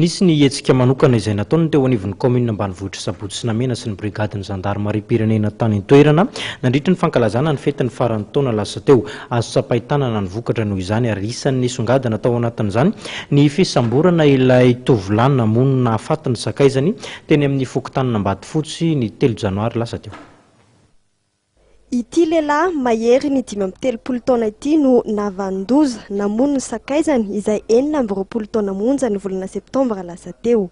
Nisy ny hetsika manokana izay nataon'ny teo anivon'ny kaominina ambanivohitr'i Sabotsy Namehana sy ny brigadin'ny zandarimariam-pirenena tany an-toerana nandritra ny fankalazana ny fetin'ny faran'ny taona lasa teo. Azo tsapain-tanana ny vokatra noho izany ary isan'ny nisongadina tao anatin'izany ny fisamborana ilay tovolahy namono nahafaty ny sakaizany teny amin'ny fokontanin'Ambatofotsy ny telo janoary lasa teo. Ity lehilahy mahery ny 35 taona ity no nahavanon-doza namono ny sakaizany izay 26 taona monja ny volana septambra lasa teo.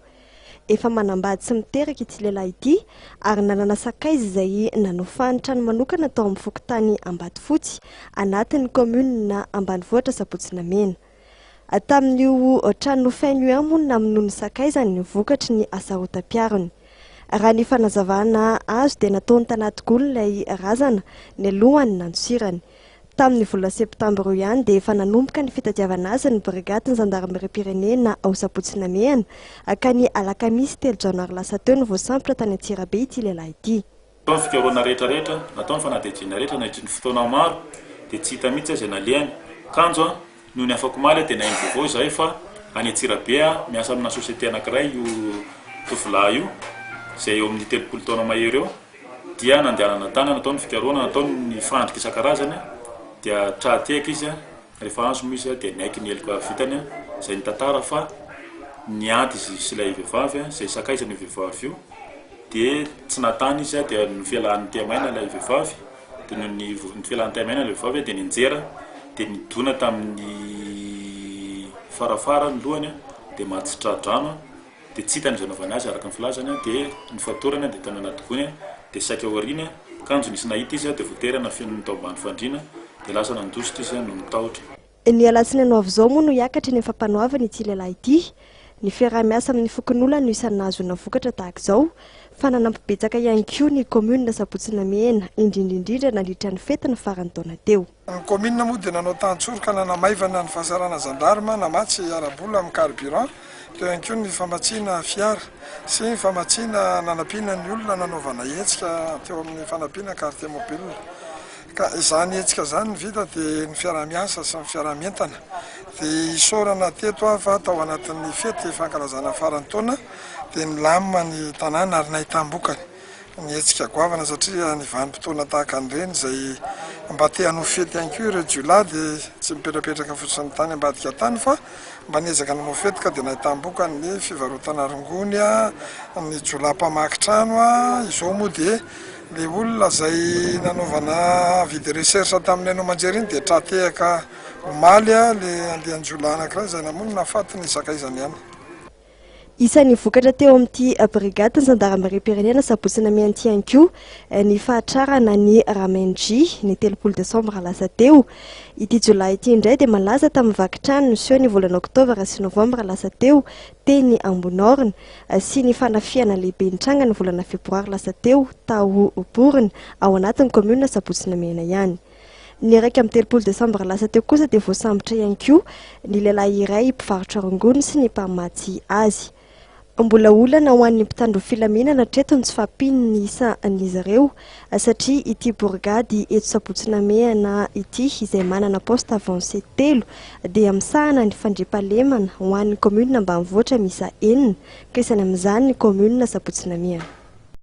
Efa manambady sy miteraka ity lehilahy ity ary nanana sakaiza izay nanofany trano manokana tao amin'ny fokontany Ambatofotsy, anatin'ny kaominina ambanivohitra Sabotsy Namehana. Tamin'io trano nofainy io ihany moa no namonoany ny sakaizany vokatry ny hasarotam-piarony. Raha ny fanazavana azo dia nataony tanaty gony ilay razana nialohan'ny nandosirany. Tamin'ny volana septambra io ihany dia efa nanomboka ny fitadiavana azy ny brigadin'ny zandarimariam-pirenena ao Sabotsy Namehana ka ny alakamisy telo janoary lasa teo no voasambotra tany Antsirabe ity lehilahy ity. Natao ny fikarohana rehetra rehetra, natao ny fanadihadiana rehetra nandritry ny fotoana maro dia tsy hita mihitsy izay nalehany. Kanjo an, nony afak'omaly dia naheno vaovao izahay fa any Antsirabe miasa amina société anankiray io tovolahy io, izay eo amin'ny 30 taona mahery eo, dia nandehanana tany, natao ny fikarohana, natao ny fandrika isan-karazany dia tra-tehaka izy. Rehefa azo moa izy dia niaiky ny heloka vitany izay nitantara fa niady izy sy ilay vehivavy izay sakaizany io vehivavy io dia tsy nahatany izy dia nofialahan'ny tehamaina ilay vehivavy dia noho ny nofialahan'ny tehamaina ilay vehivavy dia nianjera dia nidona tamin'ny farafara ny lohany dia maty tsy tra-drano. Dia tsy hitany izay anaovany azy araka ny filazany dia ny fatorany dia tany anaty gony dia saika aoriany kanjo nisy nahita izy dia voatery nafeniny tao ambany fandriana dia lasa nandositra izy noho ny tahotra. Ny alatsinainy ho avy izao moa no hiakatra eny amin'ny fampanoavana ity lehilahy ity. Ny fiaraha-miasa amin'ny fokonolona no isan'ny nahazoana vokatra tahaka izao, fa nanampy betsaka ihany koa ny kaominina Sabotsy Namehana, indrindra indrindra nandritra ny fetin'ny faran'ny taona teo. Ny kaominina moa dia nanao tantsoroka nanamaivana ny fahasarana zandarma namatsy ara-bola amin'ny carburant, teo ihany koa ny famatsiana fiara sy ny famatsiana nanampiana ny olona nanaovana hetsika teo amin'ny fanampiana quartier mobile. Ka izany hetsika izany ny vita dia ny fiaraha-miasa sy ny fiaraha-mientana. Dia isaorana teto aho fa tao anatin'ny fety fankalazana faran'ny taona dia nilamina ny tanàna ary nahitam-bokany. Ny hetsika goavana satria ny vanim-potoana tahaka an'ireny izay mba te hanao fety ihany koa ireo jiolahy dia tsy mipetrapetraka fotsiny tany ambadika tany fa mba niezaka nanao fety ka dia nahitam-bokany ny fivarotana rongony, ny jiolahy mpamaky trano, izao moa dia ilay olona izay nanaovana avis de recherche tamin'ny haino aman-jery iny dia tra-tehaka omaly ilay andian-jiolahy anankiray izay namono nahafaty ny sakaizany ihany. Isan'ny vokatra teo amin'ity brigadin'ny zandarimariam-pirenena Sabotsy Namehana ity ihany koa ny fahatrarana an'i Ramenji ny 30 desambra lasa teo. Ity jiolahy ity indray dia malaza tamin'ny vaky trano niseho ny volana oktobra sy novambra lasa teo teny Ambonorina sy ny fanafihana lehibe nitranga ny volana febroary lasa teo tao Borina ao anatin'ny kaominina Sabotsy Namehana ihany. Ny 31 desambra lasa teo kosa dia voasambotra ihany koa ny lehilahy iray mpivarotra rongony sy ny mpamatsy azy. Mbola olana ho an'ny mpitandro filaminana hatreto ny tsy fahampian'ny isan'izy ireo satria ity borigady eto Sabotsy Namehana ity izay manana poste avancé telo dia misahana ny fandriampahalemana ho an'ny kaominina ambanivohitra miisa enina ka isany amin'izany ny kaominina Sabotsy Namehana.